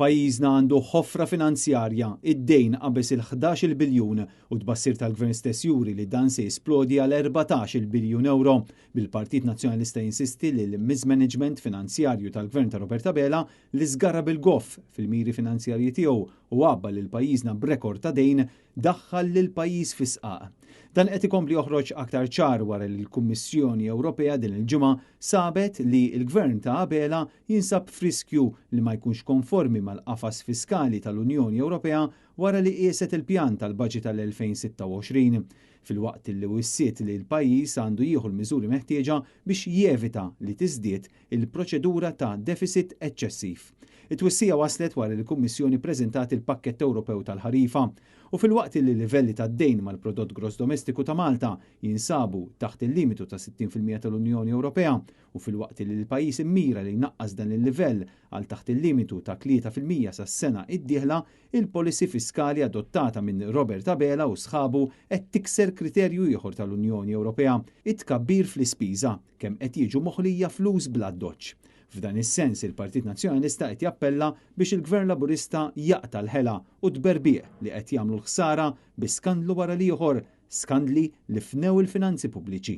Pajjiżna għandu ħofra finanzjarja, id-dejn qabeż il-11-il biljun u t-tbassir tal-Gvern stess juri li dan se jisplodi għal 14-il biljun ewro, bil-Partit Nazzjonalista jinsisti li l-mismanagement finanzjarju tal-Gvern ta' Robert Abela li żgarra bil-goff fil-miri finanzjarji tiegħu u għabba lil pajjiżna b'rekord ta' dejn daħħal lill-pajjiż fi sqaq. Dan qed ikompli joħroġ aktar ċar wara li l-Kummissjoni Ewropea din il-ġimgħa sabet li l-Gvern ta' Abela jinsab f'riskju li ma jkunx konformi mal-qafas fiskali tal-Unjoni Ewropea wara li qieset il-pjan tal-baġit tal-2026, filwaqt li wissiet li l-pajjiż għandu jieħu l-miżuri meħtieġa biex jevita li tiżdied il-proċedura ta' deficit eċċessiv. It-twissija waslet wara li l-Kummissjoni ppreżentat il-Pakkett Ewropew tal-Ħarifa. U filwaqt li l-livelli tad-dejn mal-prodott gross domestiku ta' Malta jinsabu taħt il-limitu ta' 60% tal-Unjoni Ewropea u filwaqt li l-pajjiż immira li jnaqqas dan il-livell għal taħt il-limitu ta' 3% sas-sena d-dieħla, il-policy fiskali adottata minn Robert Abela u sħabu qed tikser kriterju ieħor tal-Unjoni Ewropea, it-tkabbir fl-ispiża, kemm qed jiġu moħlija flus bl-addoċċ. F'dan is-sens il-Partit Nazzjonalista qed jappella biex il-Gvern Laburista jaqta' l-ħela u t-tberbiq li qed jagħmlu l-ħsara bi skandlu wara l-ieħor, skandli li fnew il-finanzi pubbliċi.